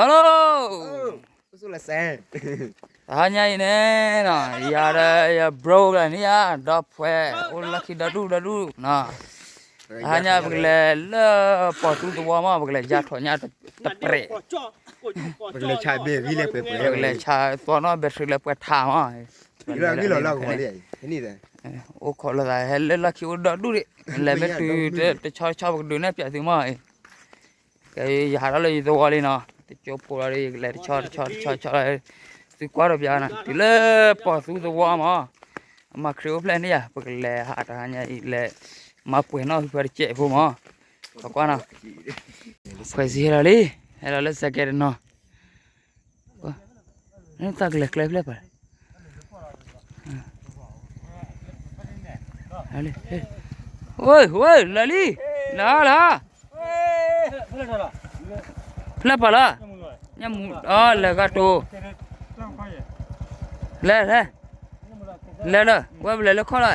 hello hello တဟါညါအံၤန့ၣ်နီၤ ယၤဒီးယ bro ကျါန့ၣ်ယၤ ဒီးဖှဲး အိၣ်လၢခံဒီဒူၣ်ဒီဒူၣ်နီၤ တဟါညါပကလဲၤလၢပီၢ်သူသဝီမး ပကလဲၤယါထီၣ်ညါတပရဲး ပကလဲၤဆါသီနီၣ် battery လၢပှဲၤထးမး အိၣ်ခိးလိာ်သးဟဲလၢလီၢ်ခံအိၣ်ဒီဒူၣ်ဒံး လဲၤမ့ၢ်တုၤတဆီတဆီ ပကဒုးနဲၣ်ပၠးသုမးအံၤ ကဲယဟးထီၣ်လၢယသဝီလံနီၤ တကၠိဖိလီၤဒီး ယကလဲၤတဆီတဆီတဆီဆီလီၤ သုကွၢ်ဒီးပၠးနီၤ တုၤလၢပီၢ်သူသဝီမး အမၤခရံာ်အိၣ်ဖျဲၣ်န့ၣ်ယၤ ပကလဲၤဟးတဟါညါအံၤ လဲၤမၤပှဲၤနီၣ်ဖုဖၢတစဲးဖိမး ကွၢ်နီၤ ဖှဲးစံးဟဲလီၤလံ ဟဲလီၤလၢစဲးကဲတနီၤ သးကလဲၤကျဲဖျဲၣ်ပၢ် ဝဲ ဝဲ လၢာ်လံ လၢာ်လၢာ် ဖျဲၣ်ပၢ်လၢ ညၣ်မူ အီ လဲၤဂၤတိၤ လဲၤ လဲၤ လဲၤလၢ ဝဲပလဲၤလၢခီၣ်လီၤ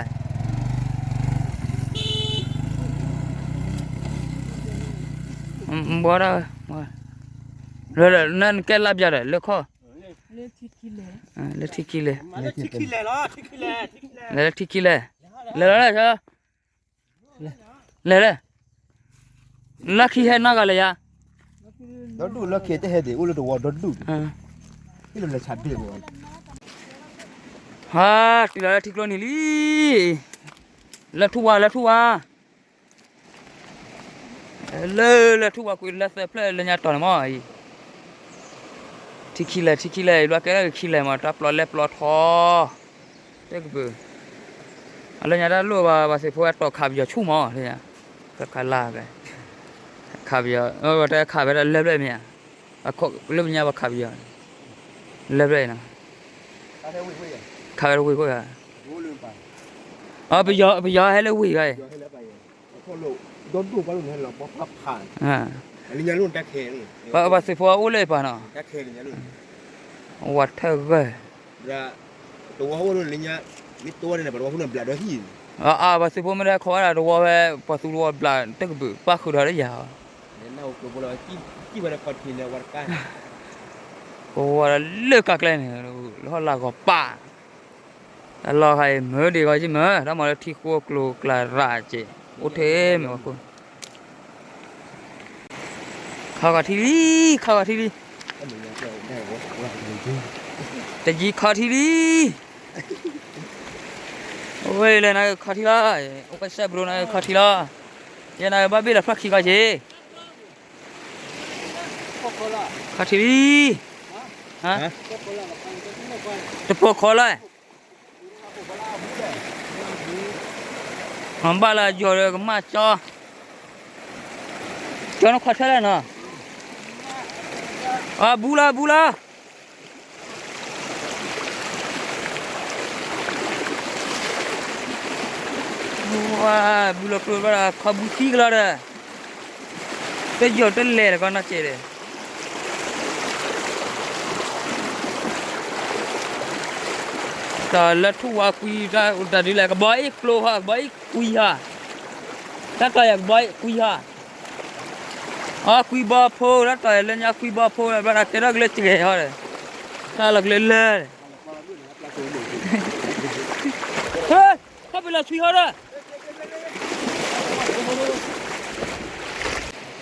ဘီဒၣ် နကဲလၢပျၢၤဒီး လၢခီၣ် လၢထံခံလဲၣ် လဲၤလၢထံခံလဲၣ် လဲၤလၢ လဲၤလၢ လၢခံဟဲနီၢ်ဂၤလဲၣ်ယၤ ဒီဒူၣ်လၢခံတဟဲဒံး အိၣ်လၢတဝီဒီဒူၣ် ဟဲ တုၤလီၤလၢထံကျိနံၤလံ လၢထူၣ်ဝါ လၢထူၣ်ဝါ လၢ လၢထူၣ်ဝါကွံာ်လၢသၢဖျၢၣ်လၢညါတီၤန့ၣ်မးအံၤ ထံခံလဲၣ် ထံခံလဲၣ် ယဘျီကဲထီၣ်က့ၤခံလဲၣ်မး တၢ်ပျီလဲၣ်ပျီထီ တကပၤ အလၢညါတၢ်လိၣ်ဘၣ် ပှၤသုးဖိအတီၢ်ခးပယီၤဆူၣ်မး ခးလၢ ခးပယီၤ တၢ်ခးဖဲတၢ်လၢပျၢၤမ့ၢ်ဧါ လၢပညါပှၤခးပယီၤ လၢပျၢၤအံၤနီၤ ခးဖဲတဝ့ၢ်ခိၣ်ဧါ ပယီၤ ပယီၤဟဲလၢဝ့ၢ်ဂၤအံၤ ပှၤသုးဖိအအိၣ်လၢပၢ်နီၤ ဝၤထၢၣ်ဂၢၢ် တဝီအိၣ်လၢပၢ်နီၤ အါ ပှၤသုးဖိမ့ၢ်တခီဝဲဒၣ်တဝီဖဲ ပှၤသူတဝီဘျးတကပၤ ပၣ်ဃုာ်ဒီးလၢယၤ ကဝီၤလၢကးကျဲန့ၣ် ဟီၣ်လာ်ဂီၤပၢ် အလီၢ်ခါအံၤ မၢဒံးဂီၤက့မၢ တၢ်မၤလၢထံဃိကျိၤကျါရၣ်က့ အိၣ်ထဲမ့ၢ်ဝဲခိၣ် ခီဂီၤထံလံ ခီဂီၤထံလံ တယံၤခီထံလံ အိၣ်ဝဲလၢနၤခီထံလီၤ အိၣ်ကစၢ်ဘြိနၤခီထံလီၤ ယဲနၤဘၣ်ဘ့ၣ်လီၤဖျီၣ်ခံဂီၤက့ ခီထံလံ တပိာ်ခီလီၤ ဘၣ်လၢယီၤဒီးကမၣ်ကၠီ ကၠီနခီၣ်ဆၢလၢနီၤ အဘူးလီၤ ဘူးလီၤ ဝါ ဘူးလီၤကျိဘၣ်ဒီး ခီဘူးသံကလီၤဒီး တယီၤတလဲၤလၢကီၢ်နီၢ်ကဲးဒီး တၢ်လၢထူၣ်ဝါကွံတၢ်ဒ်လဲၣ် ကဘီအ့ၣ်ကျိဟီ ကဘီအ့ၣ်ကွံဟီ တၢ်တီၤယၤကဘီအ့ၣ်ကွံဟီ အကွံဘီဖိ တၢ်တီၤယၤလၢညါကွံဘီဖိ ဘၣ်တၢ်ကဲထီၣ်ကလၢစဂဲၤဟီဒီး တၢ်လီၤကလၢလၢ ခီၣ်ဖံးလီၤဆွံဟီ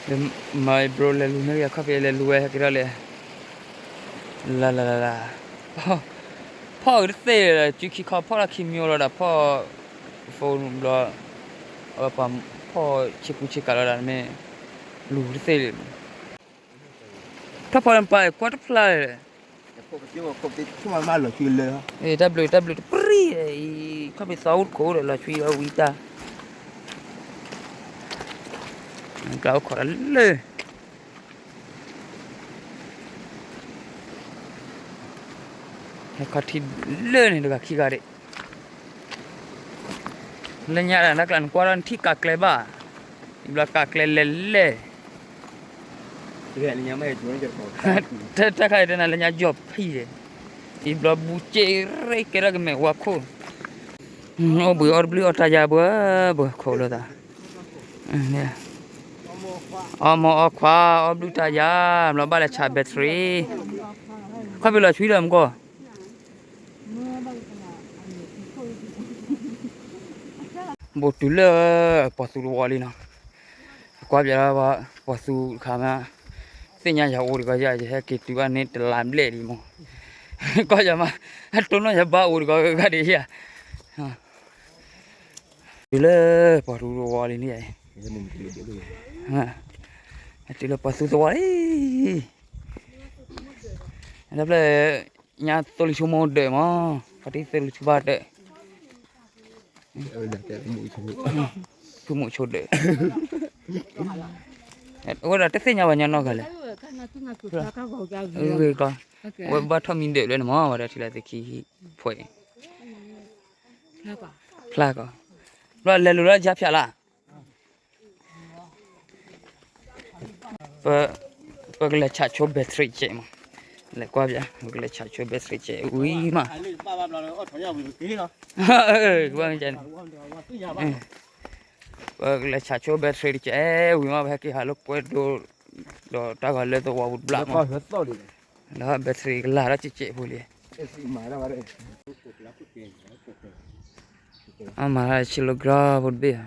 ဒီး မၤဘြိလဲၤလူၤန့ၣ် ခီၣ်ဖံးလဲၤလူၤဝဲဟဲက့ၤထီၣ်လဲၣ် လၢလၢလၢလၢ ဖီၣ်က့ၤတသ့ဒီး စုခံခီဖီၣ်လီၤခံမံၤလီၤဒီး ဖီၣ် ဖိဘျီ အဝဲပှၤဖီၣ်ဆ့ကူဆ့ကၤလီၤဒီးမ့ၢ် လူၤတသ့လၢ ထီၣ်ဖီၣ်လၢပၢ်ကွၢ်တဖျါလၢ တၢ်ဘျုးတၢ်ဘျုးတပရံၣ်အံၤ ခီၣ်ဖံးသီအိၣ်တခိၣ်ဒီးလီၤဆွံအီၤဝံၤတၢ် ကျါအိၣ်ခိးတၢ်လၢ ဟဲခီထံလၢန့ၣ်တဂၤခံဂၤဒံး လၢညါတၢ်လၢကျါန့ၣ် ကွၢ်ထီၣ်နထံၣ်ကးကျဲဘၣ် ယဘျီကးကျဲလဲၤလဲၤ တၢ်ခါအံၤတဲနၤလၢညါယီၤဖံးဒီး ယဘျီဘူးက့ရ့ကဲထီၣ်ကမဲာ်ဝါခိၣ် အိၣ်ဘှံးအီၣ်တဘျုးအီၣ်တၢ်ယါဘှၢဘှၢခိၣ်လိာ်သး အီၣ်မ့ၤအီခွါ အီၣ်ဘျုးတၢ်ယၤ ဘျီဘၣ်လဲၤဆး battery ခီၣ်ဖံးလီၤဆွံလၢမူကီၢ် ဘူးတုၤလၢပှၤသူတဝီလံနီၤ, ကွၢ်ပျးလၢပှၤသူတခါမး, သ့ၣ်ညါယၤအိၣ်ဒံးကီးယၤ ယဟဲက့ၤတုၤဘၣ်န့ၣ်တလါဘျဲၣ်လံမး, ကီၢ်ယၤမး အတိၢ်နီၢ်ယဘၣ်အိၣ်ဒံးကီးဂၤဒံးယၤ, တုၤလၢပှၤသူတဝီလံန့ၣ်, တုၤလၢပှၤသူတဝီလံ, တဖျၢၣ် ညါသိလံၤဆိကမိၣ်ဒၢးမး, ပှၤတံၢ်သိလံၤဆိကဘၣ်ဒၢး, ဖုမူးဆိဒၢး, အဝဲဒၣ်တသ့ၣ်ညါဘၣ်ညီနီၢ်ဂၤလဲၣ်, အဝဲဘၣ်ထီၣ်မံဒၢးလၢနမး ဝဲဒၣ်ထံၣ်လၢသခံဖှဲး, ဖျါကီး, ဘျီလဲၤလိာ်လၢယါဖၠးလၢ ပကလဲၤဆးဆိ battery ကဲးမး, လဲၤကွၢ်ပျး ပကလဲၤဆးဆိ battery ကဲးဝံၤမး, ပကလဲၤဆးဆိ battery တကဲးဝံၤမး ပဟဲက့ၤဟးလၢကွဲဒိ ဒီးတၢ်ဂီၤလၢသဝီပူၤတဘျီမး, ဒီး battery ကလာ်ထီၣ်ကဲးကဲးဖိလံ, အမၤတၢ်ဆံးလီၤကရီဖိတဘ့ၣ်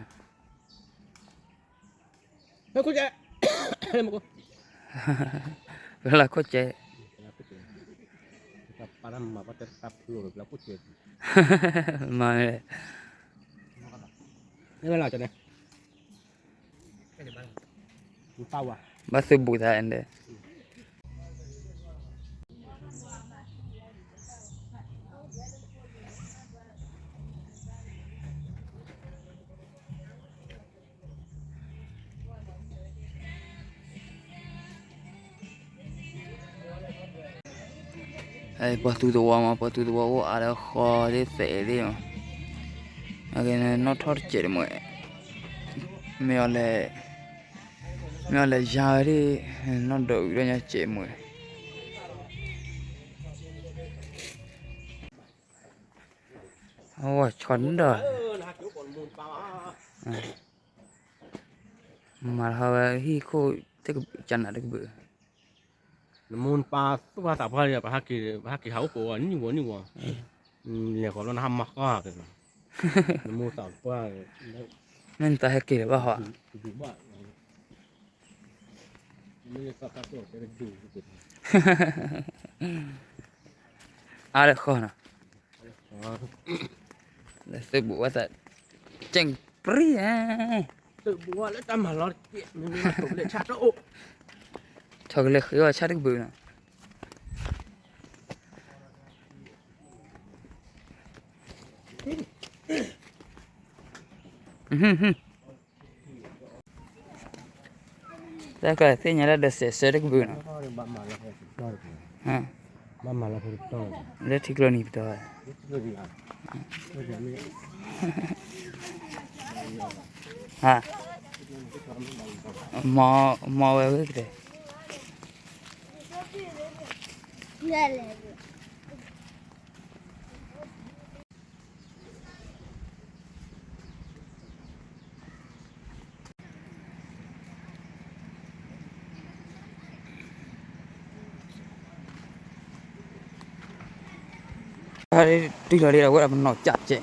ဧါ လၢခိၣ်ကဲ, မၤ, ဘၣ်သုဘူးသးအဲၣ်ဒၢး ပှၤသူတဝီမး ပှၤသူတဝီအိၣ်အါလၢဃီသ့ၣ်သဲးသ့ၣ်မး, နီၣ်ထီၣ်တစဲးတမှဲ, မ့ၢ်အီၤလဲၤ, မ့ၢ်အီၤလဲၤယါဝဲဒၣ်, နီၣ်ဒီးအုးဒီးညါစဲးမှဲ, အဝဲဆီဒီး မၤထီၣ်ဝဲဟံၣ်ခိၣ်တကနးတကဘုး, နမိၢ်နပၢ်သူၣ်ဖှံသးပှၢ်ဒီး ပဟဲက့ၤဟးအိၣ်ကိးဝဲနံၣ်ဝီနံၣ်ဝီ, လဲၤဃီၤဘျီနဟးမၤဃီ, နမိၢ်သးပှၢ်, မ့ၢ်နတၢ်ဟဲက့ၤလၢၤဘၣ်ဟီ, အါလၢဃီနီၤ, သုးဘူးဝဲသး, ကဲးပြံဧါ, ဆီကလဲၤဃ့အီၣ်ဆၣ်တကဘုးနီၤ တၢ်ကသ့ၣ်ညါလၢဒီးစဲးဆၢတကဘုးနီၤ, လၢထံကျိနံၤပတီၢ်, မၤဝဲဝဲကတဲာ် တုၤလီၤဒ်ဒီးဝဲဒၣ်ပနီၢ်ကၠးကဲး,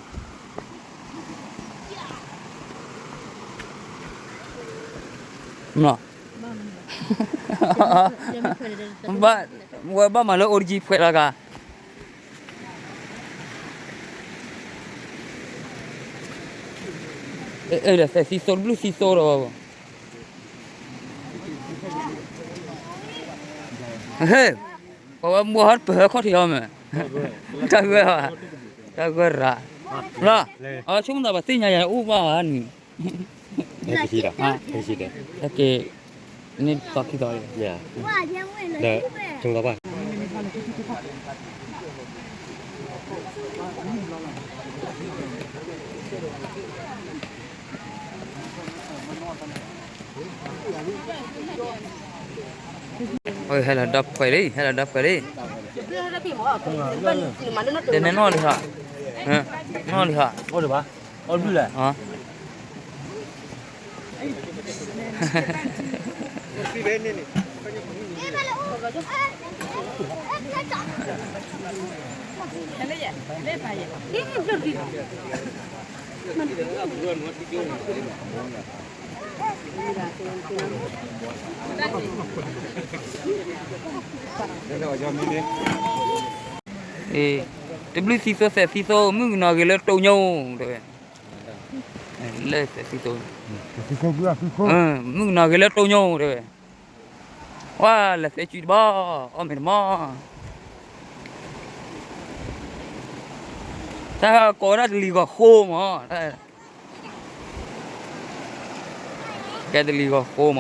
မနီၤ, ဘၣ်, ဝဲဘၣ်မၤလၢအိၣ်တကံဖှဲးလီၤဂၤ အဲၣ်ဒိးသဲသံသိတဘျုးသံသိဒီး, ဟဲ, ပဝဲမူဟီၣ်ပဟၢခီၣ်ထံးအီၤမ့ၢ်, တၢ်ဂၢၢ်, တၢ်ဂၢၢ်ရၣ်, လီၤ, အဆိကမိၣ်သးပှၤသ့ၣ်ညါယၤအိၣ်ဘၣ်ဧါန့ၣ်, ကဲ, န့ၣ်သီခံသီ, ဆိကမိၣ်သးပှၢ် ဟဲလီၤဒီဖှဲးလံ ဟဲလီၤဒီဖှဲးလံ, တန့ၢ်နီၣ်လံဟီ, နီၣ်လံဟီ, အီၣ်ဘျုးလဲၣ်. တဘျုးသံသိသဲးသံသိ မုၣ်ကနီၤဂ့ၤလၢတိၢ်ညိ တဲဝဲ, လၢသဲးသံသိ, မုၣ်ကနီၤဂ့ၤလၢတိၢ်ညိ တဲဝဲ, ဝဲလဲၤသဲစုတဘီ, အီၣ်မ့ၤတမီၢ်, တၢ်ကိးဝဲဒၣ်တလံၤဂီၤဃိမး, ကဲတလံၤဂီၤဃိမး,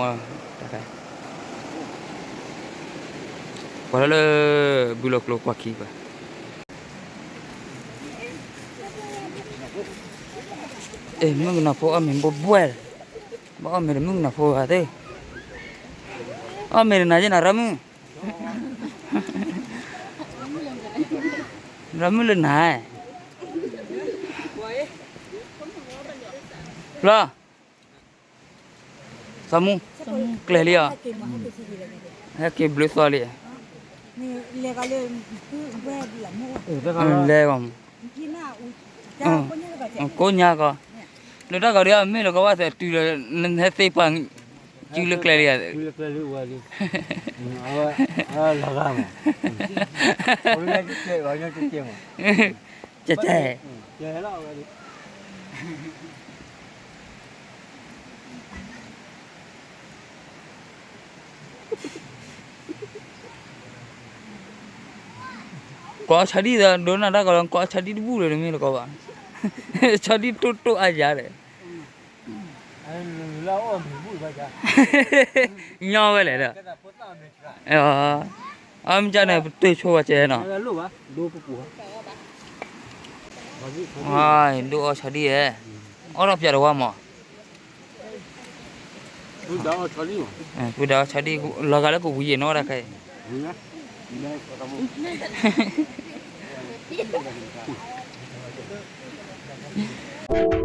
ပှၤလၢလၢ ဘုလီၤကျိၤကွၢ်ခံပှၤ, မုၣ်ကနီၤဖိအီၣ်မ့ၤဘှဲၣ်ဘှဲၣ်, ဘၣ်အီၣ်မ့ၤတမုၣ်ကနီၤဖိဂၤသ့ၣ်, အီၣ်မ့ၤတနၤယဲၢ်နၤရၢမုၣ်, ရၢမုၣ်လၢနၤ, လီၤ သးမူ, ကျဲၤလံဧါ, ဟဲက့ၤဘျုးသီလံ, လဲၤဂီၤမး, ကိးညါကီး, လၢတၢ်ဂီၤဒုးအမ့ၢ်လၢကီးဘၣ်သဲးတုၤလၢ နဟဲသ့ပှၤ, စုလၢကျဲလံဧါ, လီၤဂာ်မး, ကဲကဲ ကွၢ်ဆီဒံၣ်ဒီး ဒိးနၢ်တၢ်ကီးလီၤ ကွၢ်ဆီဒံၣ်တဘူၣ်လၢၤ တမ့ၢ်လၢကီးဘၣ်, ဆီဒံၣ်တိၢ်တိၢ်အါယၤဒီး, ညီဝဲလဲၣ်ဒီး, အမ့ၢ်ကန့ၣ် ပတုာ်ဆိဝဲကဲနီၤ, ဒိၣ်အီၣ်ဆီဒံၣ်ဧဲ, အီၣ်ထီၣ်ပၠးတဝါမး, ပုၢ်ဒၣ်အီၣ်ဆီဒံၣ်, လီၤဂာ်လၢကဝံၤယဲၢ်နီၣ်ဝဲဒၣ်ခဲအံၤ, အ